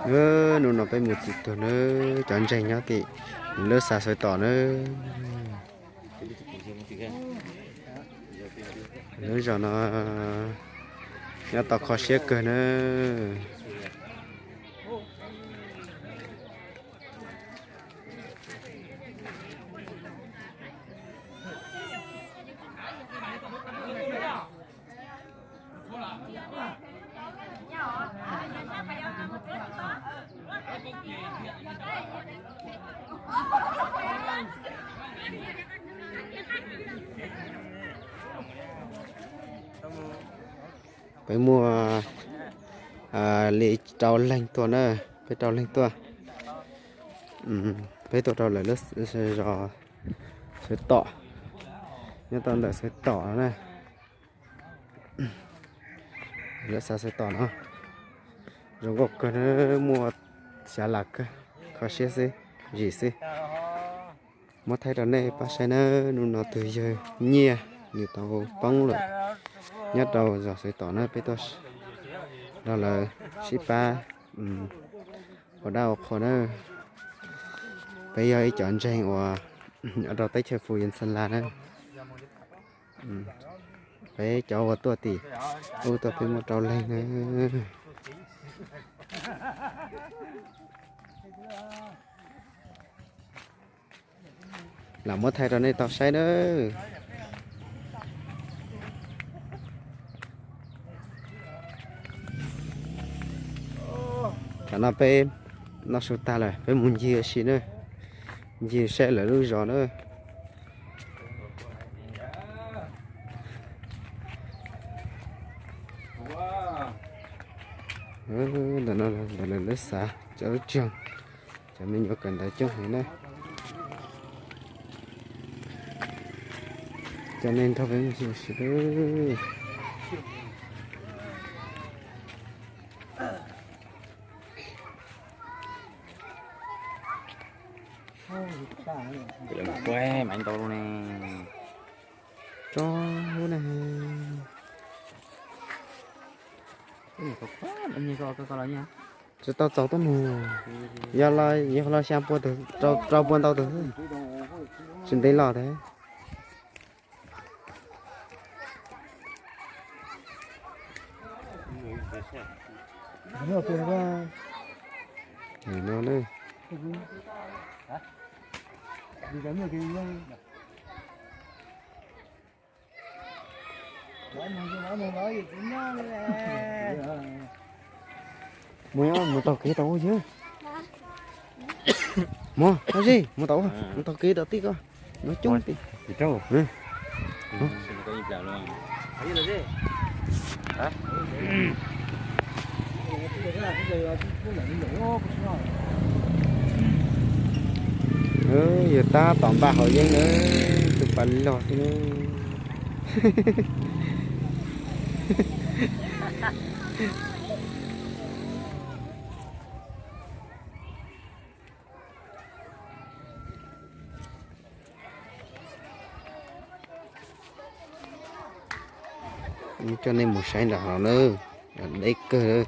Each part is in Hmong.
Hnub no peb mus txim tuag nawb, cov ntseeg nyob tim lub xav Xaiv Tom nawb. Lub zos no nyob tau kho siab kawg nawb. Peb muaj li rau leeg tuaj na, peb rau leeg tuaj. Peb tuaj rau lawv lub zos Xaiv Tom, nyob tau ntawm Xaiv Tom no na. Lawv xav Xaiv Tom no zoo nkauj kawg, muaj xyab las kawg, kho siab xwb, zim xwb. Muab thaij rau nej pab saib nawb, hnub no tus yawg Nyiaj nws tau poob lawm nyob rau zos Xaiv Tom na, peb tuaj nrog lawv sib pab ua dab ua qhua na. Peb yog ib cov ntseeg uas nyob rau teb chaws Phu Yas Xas Las na. Peb cov uas tuaj tim ub tuaj peb muaj rau leeg na. Lam muab thaij rau nej tau saib nawb. Tam no peb noj su tag lawm peb mus ncig ua si na, ncig saib lawv lub zos na. Ntawm no ntawm lawv lub xav cov lub tseeg, cov me nyuam kawm ntawv coob heev na. Cov neeg nrog peb mus ua si. Tso lub ne. Tsis tau txaus tuab neeg, yog los yog los xya pua tug, rau pua ntau tug, tsis ntev los thiab. No na. Mus, mus taug kev tau ua yawg. Mus, mus taug, mus taug kev rau tim ko. Nyob coob tim. Yawg tab tom npaj haus yeeb na, tus pas log xwb na. Coj nej mus saib nram hauv na, deb kawg.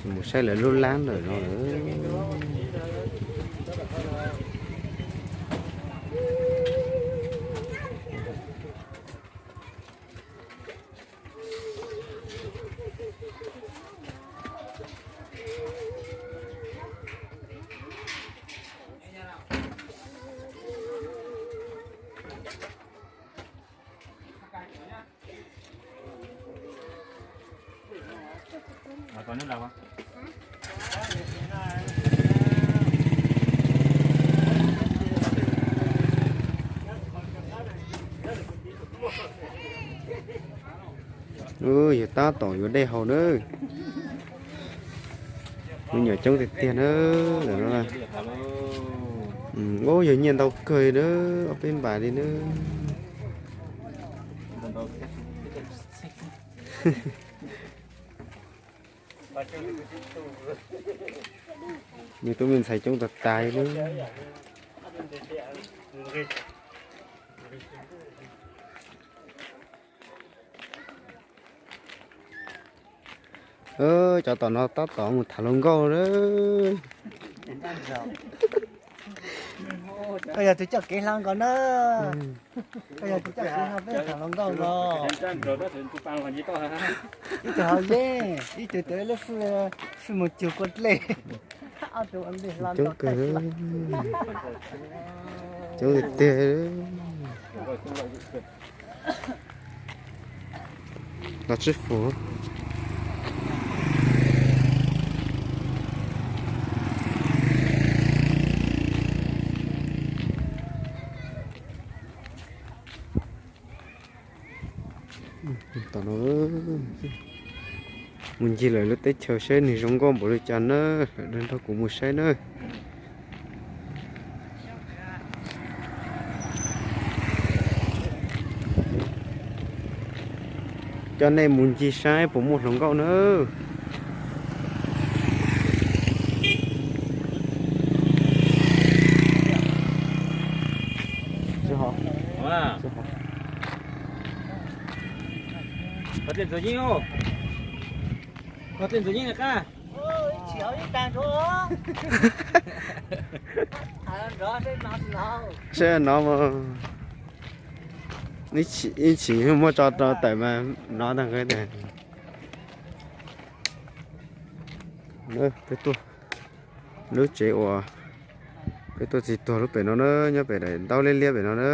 Mus saib lawv lub lab ntawm no lawm. Yog tab tom yuav dej haus na. Me nyuam coob tiag tiag na. Ub, yog nyiaj ntau kawg na, ob peb npam li na. Me tub me ntxhais coob tag tag li na. Cov tom no tab tom mus tham hluas nkauj na. Koj yog tus coj kev hluas nkauj na. Koj yog tus coj kev hluas, peb tham hluas nkauj no. Ib tug hauv yeeb, ib tug twb lub fwj, fwj mus cug kua dlej. Coob kawg, coob tiag tiag. Los tsib fus. Tom no mus ncig lawm lub teb chaws saib nws zoo nkauj npaum li cas na, lawm nrog kuv mus saib na. Coj nej mus ncig saib puas muaj hluas nkauj na. Qhov dej ntxuav yeeb, qhov dej ntxuav yeeb qab. Saib no mas, ib chim muab tso rau tawm mas no tag nqe tiag. Peb tuaj lub tsev uas peb tuaj txog tuag lub pem no na, nyob pem daim ntaub liab liab pem no na.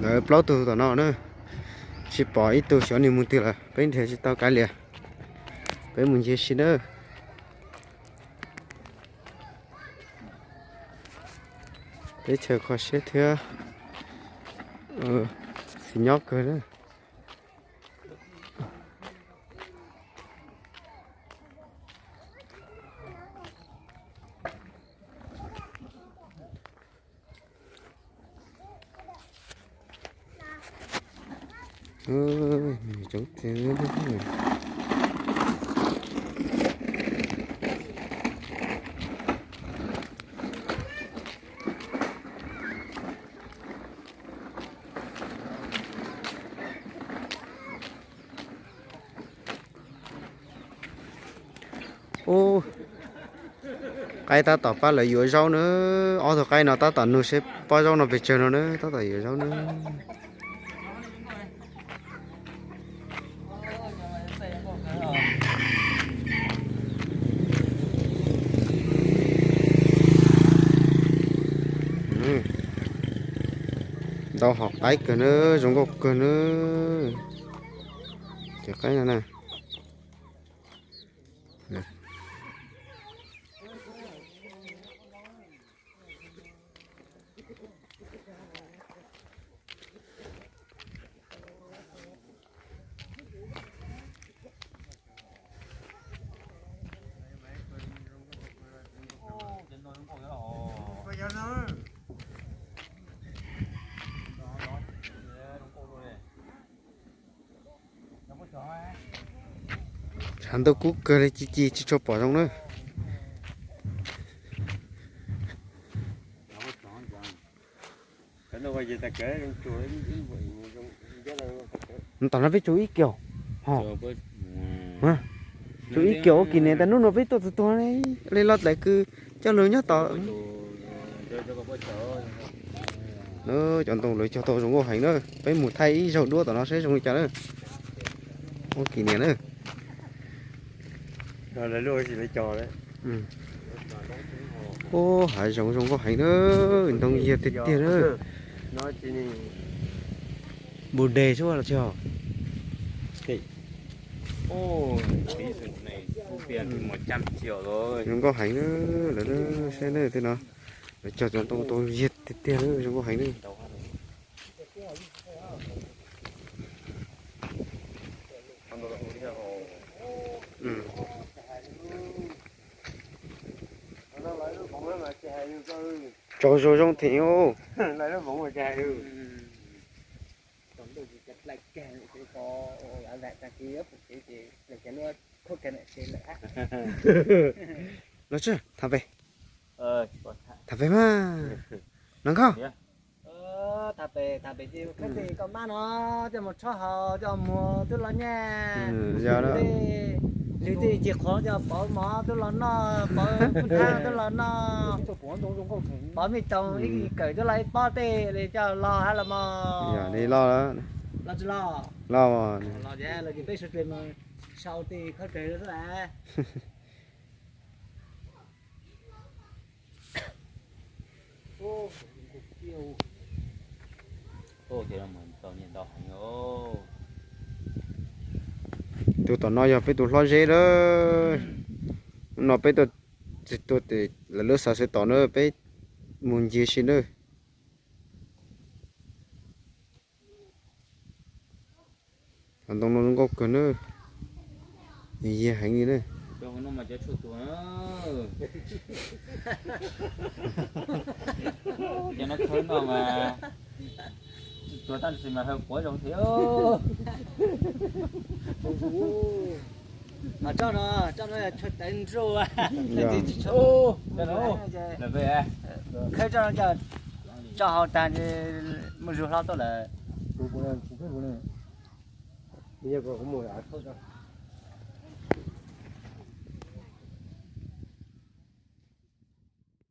Lawv plaub tug tom no na, tsis pom ib tug xyov nws mus twg lawm, peb nrhiav tsis tau kav liam. Peb mus ncig si na. Teb chaws kho siab thiab tsis nyob kawg na. Coob tiag. Ub, qaib tab tom pab lawv yuav zaub na. Ob tug qaib no tab tom nug seb pob zaub no pes tsawg no na, tab tom yuav zaub na. Ntau hom qaib kawg na, zoo nkauj kawg na. Cov qaib no na. Tshav ntuj kub kawg li, ci ci tsis tshua pom zoo na. Tom no peb tsuas ib kiaus, tsuas ib kiaus ua kis nias tas hnub no peb tuaj txog tuag li los tlaim kws coj lug nyob tod. Cov ntoo lawv cog tau zoo nkauj heev na, peb mus thaij ib zaug duab tom no saib zoo li cas na. Ua kis nias na. Ub, hav zoov zoo nkauj heev na, ntoo yiag tiag tiag na. Npu de xwb los tsis hos. Zoo nkauj heev na, lawv saib na tej no, lawv cog cov ntoo tau yiag tiag tiag na, zoo nkauj heev na. Tsaug zog zoo theem os. Los tso, tham pem. Tham pem mas. Nov nkauj. Tham pem, tham pem ces koj tej koj mab no, coj mus tshob haus, coj muag twb los nyaj. Tej, tej ces qhuav coj pauv mov twb los noj, pauv kub thab twb los noj, pauv mij toog ib kawm twb los ib pob tej li coj los hab los mog. Los tsis los? Los, los ces peb sawv daws mus sau tej khaub ncaws xwb las. Tus tom no yog peb tus hlob Zeb lawm. Hnub no peb tuaj txog tes lawv lub xav xev tom na, peb mus ncig si na. Cov ntoo no zoo nkauj kawg na, yig heev li na. Cov no khawb no mas, tuag tab sis mas haw quav zoo thiab. Tsob no, tsob no tshuav tawv nruj. Khawb tsob no, tso hau tag mus zug hlob tuaj lawm.